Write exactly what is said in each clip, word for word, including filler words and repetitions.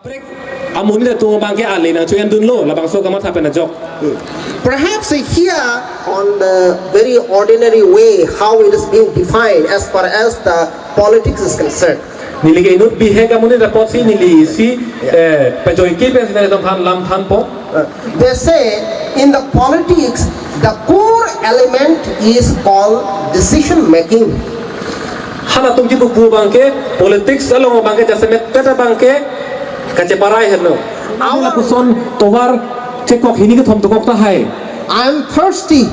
Amonit atum abangke ale nangcho-endunlo, labangso kamatha pen ajok. Perhaps here on the very ordinary way how it is being defined as far as the politics is concerned. Neli ke inut bihek amonit apotsi neli isi, eh, pajoike pensi nangtum aphan lam thanpo. Uh, they say in the politics, the core element is called decision making. Halatum kipu abangke, politics along abangke, jasemet teta abangke, kacheparai henlo. Awa lapuson tovar chekok hini kethom dokok tahai. I am thirsty.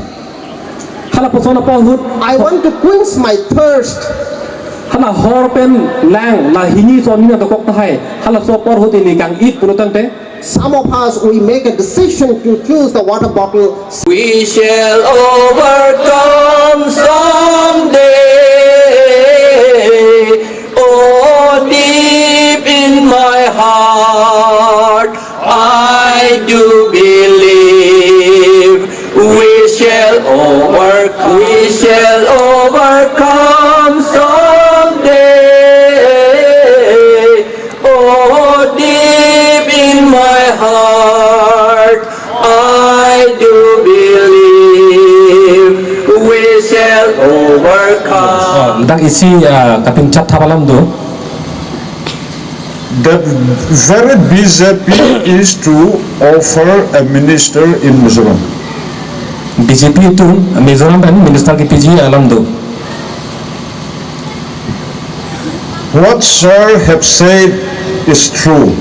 Halapuson apor ahut. I want to quench my thirst. Hala hor pen lang, la hini son hini dokok tahai. Halaso apor ahut ili kang-it pulo tangte. Some of us, we make a decision to choose the water bottle. We shall overcome someday. Oh, deep in my heart, I do believe we shall overcome, we shall overcome someday. Oh, deep in my heart, I do believe we shall overcome. Oh, dak isi, ah, kapinchap thap alam do. The very B J P is to offer a minister in Mizoram. B J P atum Mizoram pen minister kepiji alam do. What sir have said is true.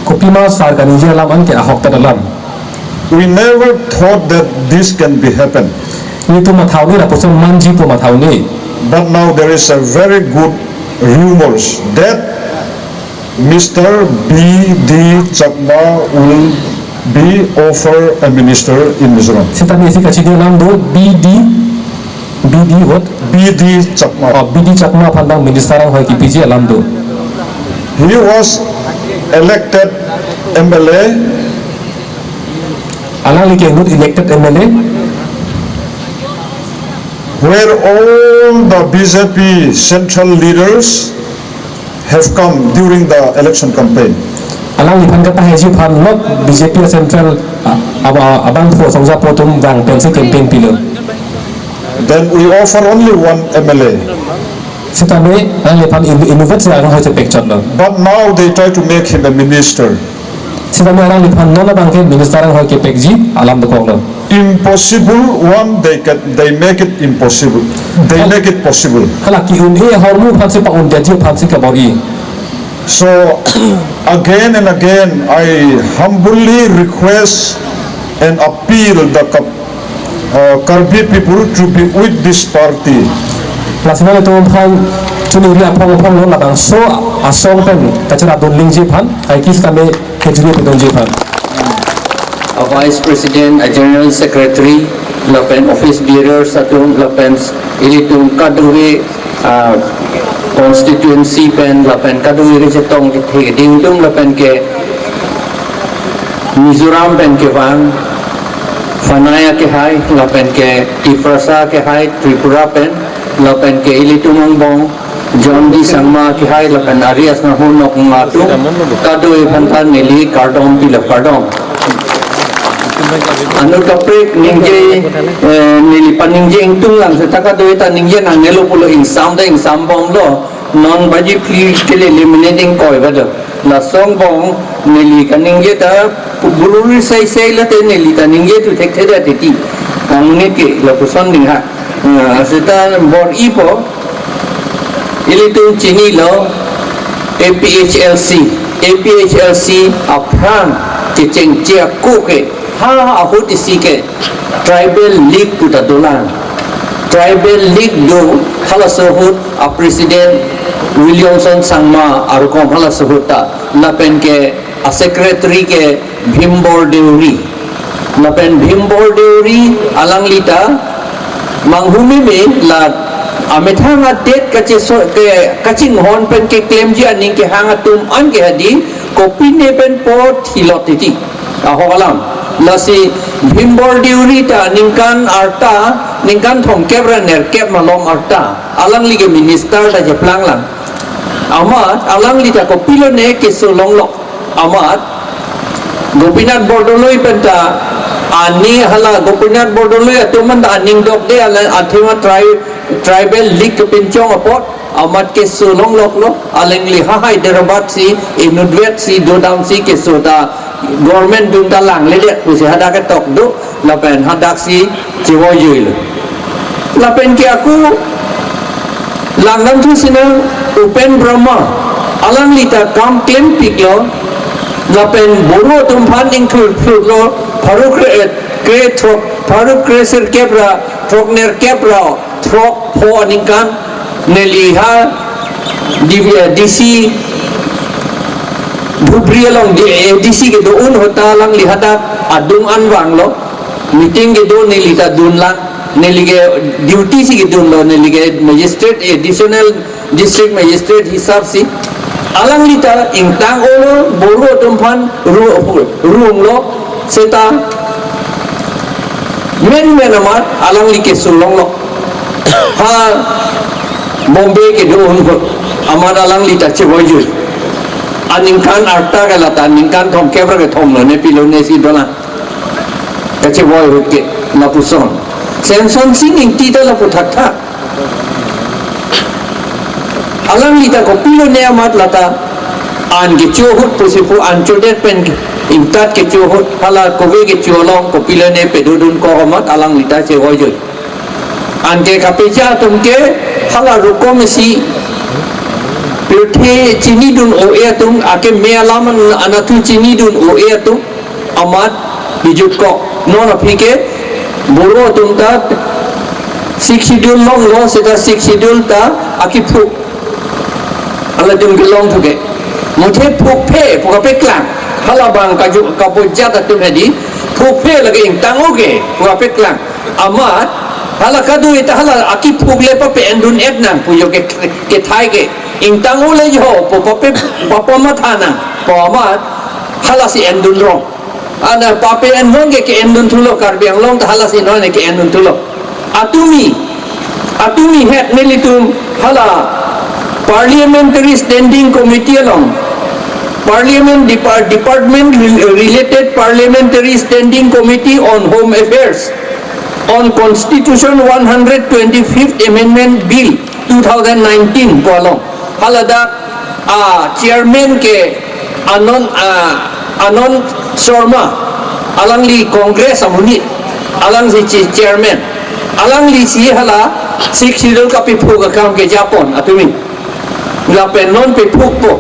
Kopima sir kaningje alam anke ahokpet alam. We never thought that this can be happen. Nelitum matha un-e, lapuson manji pu matha un-e. But now there is a very good rumors that Mister B D Chakma will be offer a minister in Mizoram. Seta neli isi kachini alam do, B D, B D what? B D Chakma. Oh, B D Chakma aphan abang minister anghoi kepiji alam do. He was elected M L A. Alangli ke inut elected M L A. Where all the B J P central leaders have come during the election campaign. Alangliphan kapahaiji aphan lok B J P central, ah, aba-, abangphu songja apo atum vang pensi campaign pilo. Then we offer only one M L A. Sitame alangliphan in-, inutvet si anghoi chepekchotlo. But now they try to make him a minister. Sitame alangliphan non abangke minister anghoi kepekji alam dokoklo. Impossible one, they can, they make it impossible. They make it possible. Hala ki-un-e ahormu aphansi pa-undetji aphansi kabor-i. So, again and again, I humbly request and appeal the Kap-, uh, Karbi people to be with this party. Lasi nanglitum aphan chuningri aphong aphong lo, labangso asong pen kacherapdun nangji aphan, ai kis kami kejuri pedonji aphan. A Vice President, a General Secretary, lapen office bearers atum, lapen ilitum kadokave, ah, constituency pen, lapen kadokave kachetong kethe keding atum, lapen ke Mizoram pen kevang, Fanai akehai, lapen ke Tiprasa akehai, Tripura pen, lapen ke ilitum angbong, John D Sangma akehai, lapen ari asnahun nok atum, kadokave aphanta neli kardom pilo, kardom. Anut kaprek ningje, eh, neli paningje ingtung lang seta kadokave ta ningje nangnelo pulo, ingsam ta ingsam bomlo, non baji phli kele eliminating koi vado. Lason angbong neli kaningje ta buru ri sai sai late neli ta ningje thu thekthe det titi. Angnike lapuson ding ha. Ah, seta bor-ipo. Ilitum chinilo A P H L C. A P H L C aphrang chechengche ako ke ha ahut isi ke Tribal League puta dolang. Tribal League do, halaso ahut a President Williamson Sangma arukom halaso ahut ta, lapen ke a Secretary ke Bhimbor Deuri. Lapen Bhimbor Deuri alangli ta manghumeme la amethang adet kacheso-, ke, kachinghon pen keklemji aning kehang atum an ke hadi kopine pen po thilot titi. Ahok alam. Lasi Bhimbor Deuri ta ningkan arta, ningkan thomkep ra nerkep malom arta alangli ke minister ta cheplang lang. Amat alangli ta kopilo ne keso longlok. Amat Gopinath Bordoloi penta, ani hala Gopinath Bordoloi atum penta aning dokde, ala athema tri-, tribal league kepinchong apot amat keso longloklo, alangli ha Hyderabad si inutvet si dodam si keso ta government dun ta langledet pusi hadak ketok do, lapen hadak si chevoijuilo. Lapen ke ako langdamthu sinang Upen Brahma, alangli ta kam klempiklo, lapen Boro atum aphan ingthurphurlo, pharo kre, eh, kre throk, pharo kre sirkep ra throknerkep ra throkpho aningkan neli ha D-, eh, D C Dhubri along di, eh, D C kedo-un ahut ta alangli hadak adung an vanglo, meeting kedo neli ta dunlang, neli ke duty si kedunlo, neli ke magistrate, additional district magistrate hisap si. Alangli ta ingtang olo, Boro atum aphan ru-, runglo, seta menmen amat alangli keso longlo. Ha Bombay kedo-un ahut amat alangli ta chevoijui. Aningkan arta ke lata, aningkan thomkep ra kethom lone pilone si dolang. Kachevoi ahut ke lapuson. Semsonsing Ingti ta lapu thakthak. Alangli ta kopilone amat lata an kecho ahut pusi pu an chodet pen ke, ingtat kecho ahut, hala kove kecho along kopilone pedodun kok amat alangli ta chevoijui. Anke kapeja atum ke hala rukom isi pirthe chinidun o-e atum, akeme alam an-, anatthu chinidun o-e atum amat bijut kok. Non aphi ke Boro atum ta Sixth Schedule longlo, seta Sixth Schedule ta akiphuk. Halatum kelong thuke. Muthe phukphe pu kapeklang. Halabang kaju kabojat atum hedi. Phukphe lake ingtang-o ke pu kapeklang. Amat hala kadu ita hala akiphuk le pape-endun-et nang pu jo ke, kethai ke. Ingtang-o le jo pu pape, papamatha nang pu amat halasi endun rong. Ana pape-en non ke ke-endun thulo, Karbi Anglong ta halasi non ke-endun thulo. Atumi, atumi het nelitum hala Parliamentary Standing Committee along, Parliament Depar-, Department Rel-, Related Parliamentary Standing Committee on Home Affairs on Constitution one hundred twenty-fifth Amendment Bill two thousand nineteen pu along. Haladak, ah, chairman ke Anand, ah, Anand Sharma, alangli Congress amonit, alangsi chi-, chairman. Alanglisi hala Sixth Schedule kapephuk akam kejapon atumi. Lapen non pephukpo.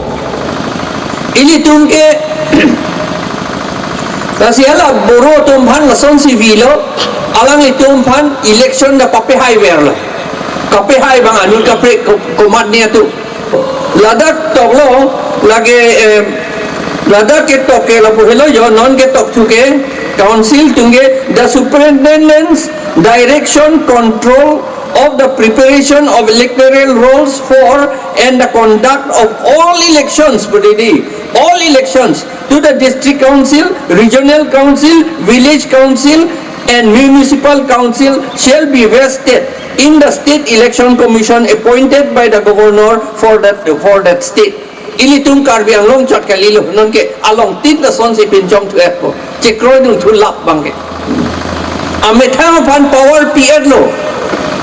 Ilitum ke, lasi hala Boro atum aphan lasonsi vilo, alanglitum aphan election ta papehaiverlo. Kapehai abang anut kaprek ko-, komatne atum. Ladak toklo, lake, eh, ladak ketok ke lapu helo jo, non ketok thuke, council atum ke, the superintendence, direction, control of the preparation of electoral rolls for and the conduct of all elections, pu dei, all elections to the district council, regional council, village council, and municipal council shall be vested in the state election commission appointed by the governor for that, for that state. Ilitum Karbi Anglong chot kalilo, non ke alongtin ta sonsi pinchong thu-etpo. Chekroidun thu lap abang ke. Amethang aphan power pi-etlo.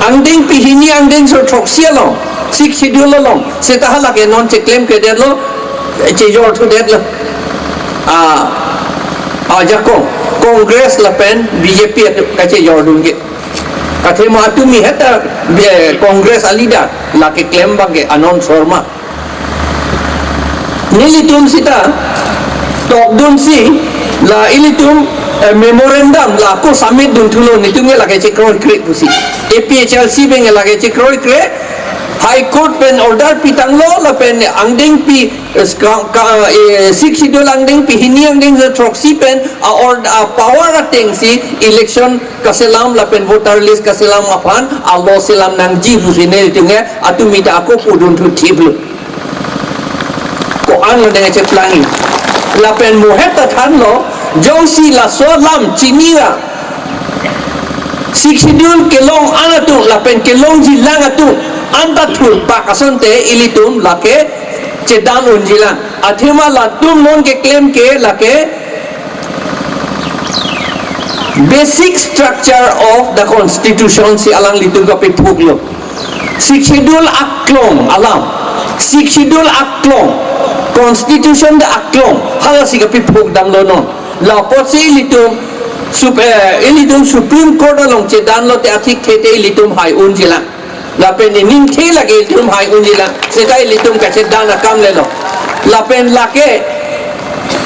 Angdengpi hini angdengso throksi along, Sixth Schedule along. Seta halake non cheklem kedetlo, chejor thudetlo. Ah, ajakong, Congress lapen B J P atum kachejordun ke. Athema atumi heta, eh, Congress a-leader lake klem abang ke Anand Sharma. Nelitum seta tokdunsi la ilitum, eh, memorandum la ako submit dun thulo, nelitum ke lake chekroikre pusi. A P H L C pen ke lake chekroikre, High Court pen order pitanglo lapen angdengpi, eh, ka, ka, eh, Sixth Schedule angdengpi hini angdengso throksi pen a-ord-, a-power atengsi election kaselam lapen voter list kaselam aphan a-law selam nangji pusi nelitum ke atumi ta ako pudun thuthiplo. Ko-an lo nangcheplang-i. Lapen mohet ta thanlo, jongsi laso alam chini ra Sixth Schedule kelong an atum lapen kelongjilang atum anta thurpak asonte ilitum lake chedan unjilang. Athema latum non keklem ke lake basic structure of the constitution si alanglitum kapephuklo. Sixth Schedule aklong alam, Sixth Schedule aklong, constitution ta aklong, halasi kapephuk damlo non. Lapotsi ilitum sup-, eh, ilitum Supreme Court along chedanlo te athik the te ilitum hai unjilang. Lapen ining the lake ilitum hai unjilang. Seta ilitum kachedan akam lelo. Lapen lake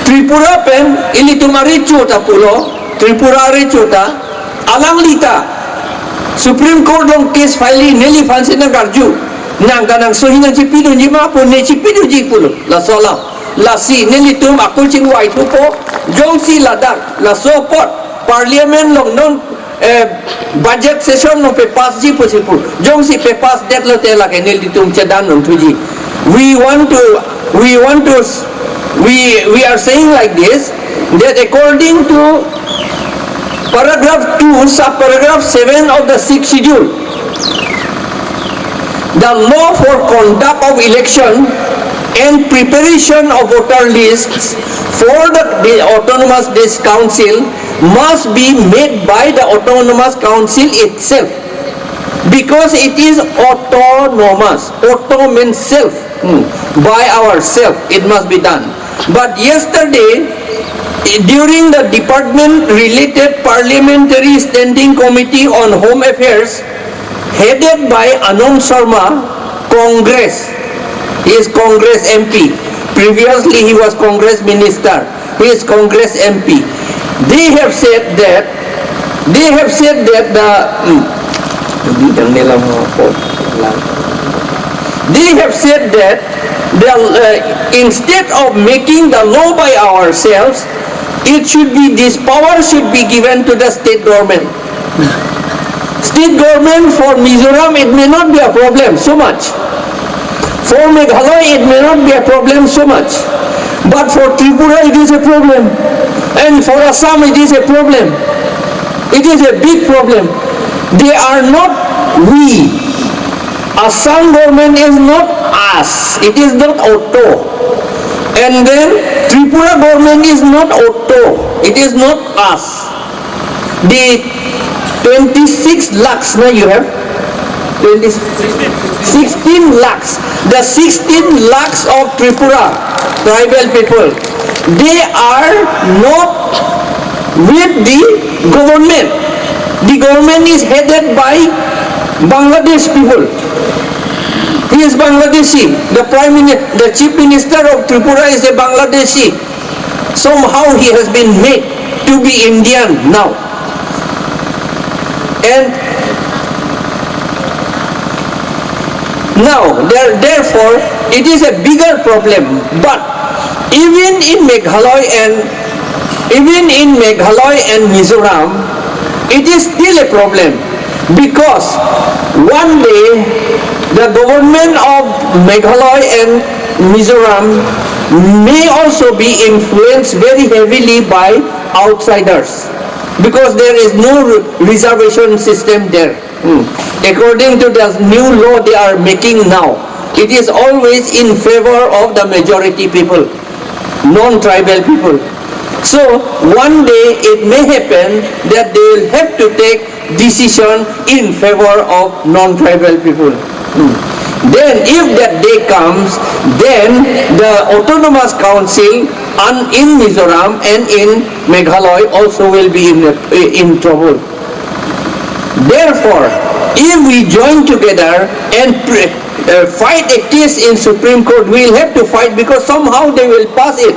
Tripura pen ilitum arecho ta pulo, Tripura arecho ta, alanglita Supreme Court along case file neliphansi nangkarju. Nang kanang sohi nangchipidunji ma pu, ne chipidunji pulo. Laso alam. Lasi nelitum akul chingvai thupo, jongsi ladak, laso apot, Parliament along non, eh, budget session along pepassji pusi pu. Jongsi pepassdetlo te lake nelitum chedan un thuji. We want to, we want to, s-, we, we are saying like this, that according to paragraph two, subparagraph seven of the Sixth Schedule, the law for conduct of election and preparation of voter lists for the, the autonomous dis-, council must be made by the autonomous council itself, because it is autonomous. Auto means self. Hmm. By ourself, it must be done. But yesterday, during the department-related Parliamentary Standing Committee on Home Affairs, headed by Anand Sharma, Congress, he is Congress M P. Previously, he was Congress minister. He is Congress M P. They have said that, they have said that the, hmm, they have said that the, uh, instead of making the law by ourselves, it should be, this power should be given to the state government. State government for Mizoram, it may not be a problem so much. For Meghalaya, it may not be a problem so much. But for Tripura, it is a problem. And for Assam, it is a problem. It is a big problem. They are not we. Assam government is not us. It is not auto. And then Tripura government is not auto. It is not us. The twenty-six lakhs, na, you have? Twenty, sixteen lakhs. The sixteen lakhs of Tripura tribal people, they are not with the government. The government is headed by Bangladesh people. He is Bangladeshi. The prime minister, the chief minister of Tripura is a Bangladeshi. Somehow he has been made to be Indian now. And now, there, therefore, it is a bigger problem. But even in Meghalaya and, even in Meghalaya and Mizoram, it is still a problem, because one day the government of Meghalaya and Mizoram may also be influenced very heavily by outsiders, because there is no re-, reservation system there. Hmm. According to the new law they are making now, it is always in favor of the majority people, non-tribal people. So, one day it may happen that they will have to take decision in favor of non-tribal people. Hmm. Then, if that day comes, then the autonomous council and in Mizoram and in Meghalaya also will be in, in trouble. Therefore, if we join together and pre-, uh, fight a case in Supreme Court, we will have to fight, because somehow they will pass it.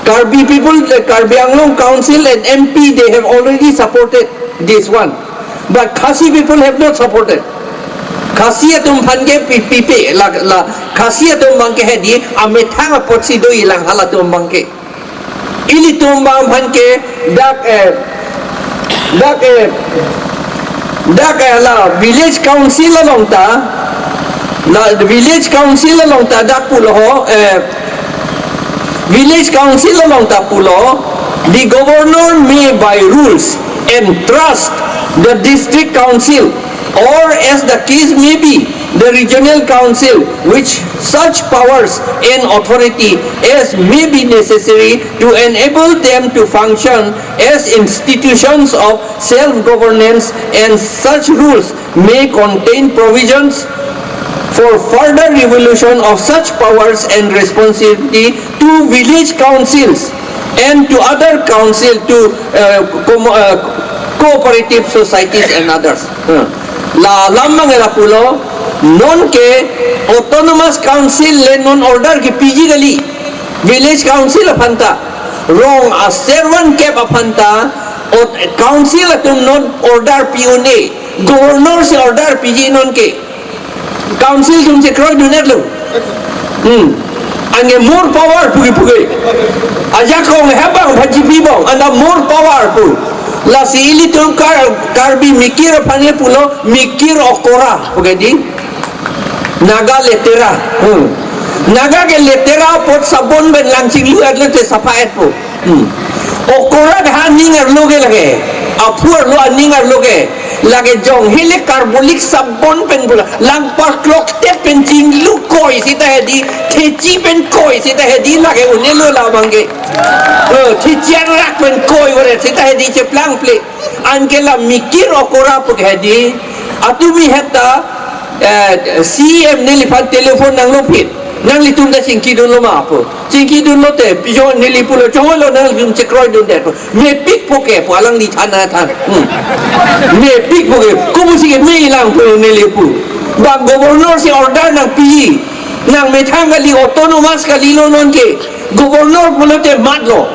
Karbi people, the Karbi Anglong Council and M P, they have already supported this one. But Khasi people have not supported. Khasi atum aphan ke pi-, pipe, la, la, Khasi atum abang ke hedi, amethang apotsi doji lang halatum abang ke. Ilitum abang aphan ke dak, eh, dak, eh, dak, eh, la village council along ta, la village council along ta dak pulo ho, eh, village council along ta pulo, the governor may by rules entrust the district council or as the case may be, the regional council with such powers and authority as may be necessary to enable them to function as institutions of self-governance, and such rules may contain provisions for further devolution of such powers and responsibility to village councils and to other council, to uh, com- uh, cooperative societies and others. Hmm. La lam mang la pulo, non ke autonomous council le non order kepiji kali, village council aphan ta, rong aser van kep aphan ta, ot- council atum non order pi-un-e, governor si order piji non ke. Council atum chekroidun-et lo. Hmm. Anke more power puke puke. Ajakong hebang bhaji pibong, anta more power pu. Lasi ilitum Kar- Karbi mikir aphan le pulo mikir okora puke di. Naga letera. Hmm. Naga ke letera apot sabon pen lang chinglu-et lote sapha-et pu. Hmm. Okora ke ha aning arlo ke lake. Aphu arlo aning arlo ke. Lake jong hele carbolic sabon pen pulo. Lang parkloktet pen chinglu koi seta hedi. Thechi pen koi seta hedi lake un-e lo labang ke. Oh, thechi anrak pen koi vore seta hedi cheplangple. Anke la mikir okora puke hedi. Atumi heta eh, C E M neliphan telephone nanglo phit. Nanglitum ta chingkidunlo ma pu. Chingkidun lote, pijo neli pulo chonglo nanglitum chekroidundet pu. Mepik puke pu alangli than athan. Hmm. Mepik puke. Kopusi ke me lang pu neli pu. Bang governor si order nangpi. Nangmethang kali, autonomous kalilo non ke. Governor pulote matlo.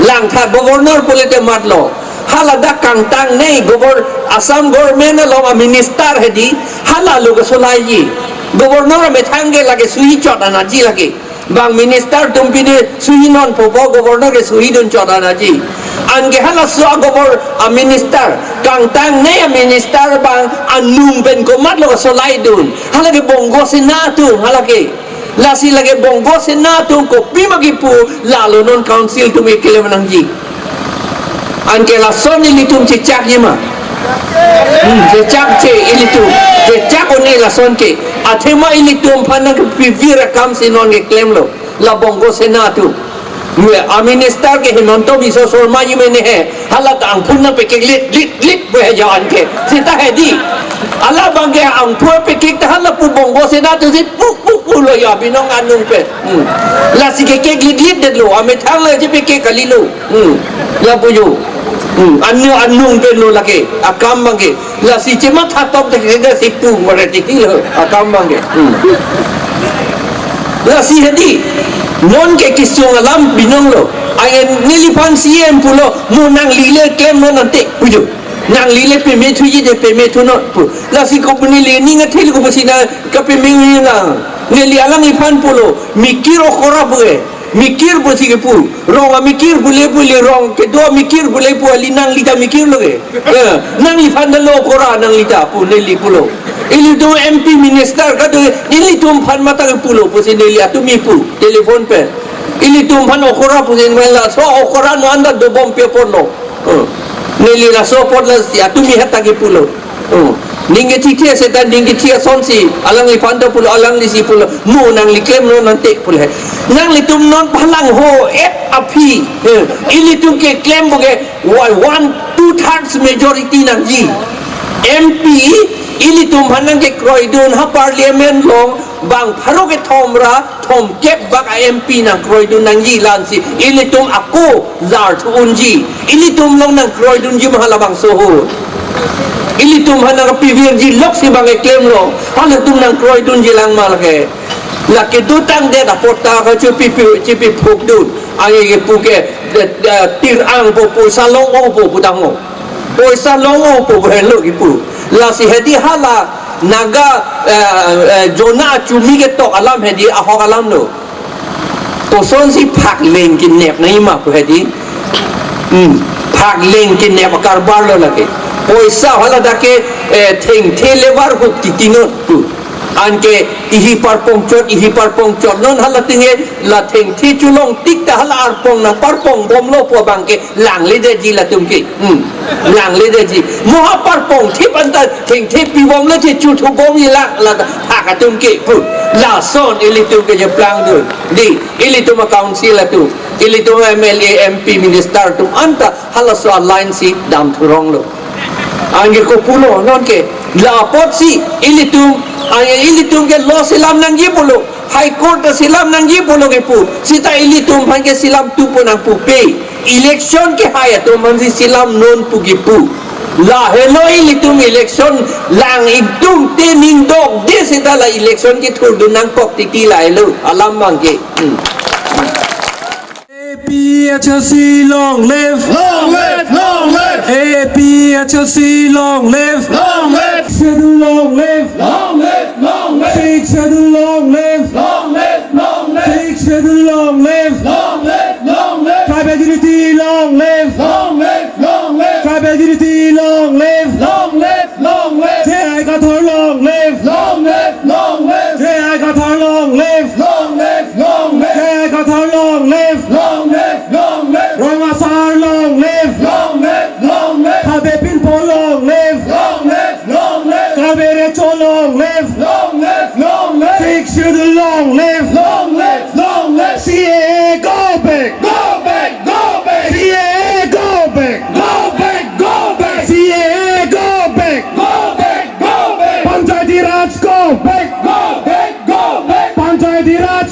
Langtha governor pulote matlo. Hala dak kangtang nei govern- Assam government along a minister hedi. Hala lo kesolaiji. Governor amethang ke lake suhi chot anaji lake. Bang minister atum pine suhi non popo, governor ke suhidun chot anaji. Anke halaso a govern- a minister, kangtang nei a minister bang anung pen komatlo kesolaidun. Hala ke Bongo Sena atum hala ke. Lasi lake Bongo Sena atum kopima kipu, lalo non council atum keklem nangji. Anke lason ilitum chechakji ma. Hmm, chechakche ilitum. Chechak un-e lason ke. Athema ilitum aphan nangkepivir akam si non keklemlo. La Bongo Sena atum. Nue, a minister ke Himanta Biswa Sarma ji mene he. Hala ta angphun nangpekek lit, lit, lit, pu he jo anke. Seta hedi. Alabang ke angphun pekek ta hala pu Bongo Sena atum si puk, puk, puk lo ya binong anung pen. Hmm. Lasi kekek lit, lit detlo. Amethang lasi pekek kalilo. Hmm. Lapu jo. Hmm. Anu, anung pen lo lake. Akam abang ke. Lasi chematha tokte ke si pu mare titi lo. Akam abang ke. Hmm. Lasi hedi, non ke kesung alam binonglo. Anke neliphan C E M pulo, mo nangli le klem non ante, pujo. Nangli le peme thuji de peme thu non pu. Lasi kopu neli ning athil kopusi nang kapeme thuji nang. Neli alangliphan pulo, mikir okora puke. Mikir pusi kepu. Rong amikir pule pule rong kedo amikir pule pu, ali nangli ta mikir lo ke. Eh, nangliphan ta lo okora nangli ta pu neli pulo. Ilitum M P minister kado ilitum aphan mata kepulo pusi neli atumi pu telephone pen. Ilitum aphan okora pusi neli laso okora non anta dobom pe ponlo. Eh, neli laso apot lasi atumi heta kepulo. Oh, ning kethithe seta ning kethi asonsi, alangliphan ta pulo, alangli si pulo, mo nangli klem non ante pulo he. Nanglitum non phalangho-et aphi, eh, ilitum keklem puke, wa- one, two thirds majority nangji. M P, ilitum aphan nangkekroidun ha parliament along, bang pharo kethom ra, thomkep bak a M P nangkroidun nangji lansi, ilitum ako lar thu unji, ilitum along nangkroidunji ma halabangso ahut. Ilitum aphan nangpivirji loksi bang keklemlo, halatum nangkroidunji lang ma lake. Lake dotangdet apot ta kachipi pi- chipi phukdun, anke kepu ke, de- de- tir-ang po, poisa long-o po pu tangho. Poisa long-o po pu henlo kepu. Lasi hedi hala Naga, eh, eh, Jona achumi ketok alam hedi ahok alamlo. Kosonsi phakleng kenep nangji ma pu hedi. Hmm. Phakleng kenep akarbar lo lake. Poisa hala dak ke, eh, thengthe levar hup titi non pu. Anke ihi parpong chot, ihi parpong chot. Non hala tinge la thengthe cholong tik ta hala arpong nangparpong bomlo pu abang ke langledetji latum ke. Hmm. Langledetji. Mo ha parpong thip anta thengthe pibomle the chuthu bomji la, la thak atum ke pu. Lason ilitum ke jeplangdun. Dei, ilitum a-council atum, ilitum M L A, M P, minister atum anta halaso a-line si damthuronglo. Anke kopulo nonke, la apotsi ilitum, anke ilitum ke law selam nangji pulo, High Court ta selam nangji pulo kipu. Seta ilitum aphan ke selam tu pu nangpupe. Election kehai atum aphansi selam non pu kipu. Lahelo ilitum election lang ingtungte ning dokde seta la election kethurdun nangkok titi lahelo. Alam abang ke. Hmm. A P H L C long live! Long live! Long live! A P H L C long live! Long live! Schedule long live! Long live! Long live! Sixth Schedule long live! Long live! Long live! Sixth Schedule long live! Long live! Long live! Tribal unity long live! Long live! Long live! Tribal unity long live! Long live! Long live! J I Kathar long live! Long live! Long live! J I Kathar long live! Long live! Long live! J I Kathar long live! Long live! Long live! Rong Asar long live! Long live! Long live! Habe Pinpo long live! Long live! Long live! Karbi Recho long live! Long live! Long live! Sixth Schedule long live! Long live! Long live! C A A go back! Go back! Go back! C A A go back! Go back! Go back! C A A go back! Go back! Go back! Panchayati Raj go back! Go back! Go back! Panchayati Raj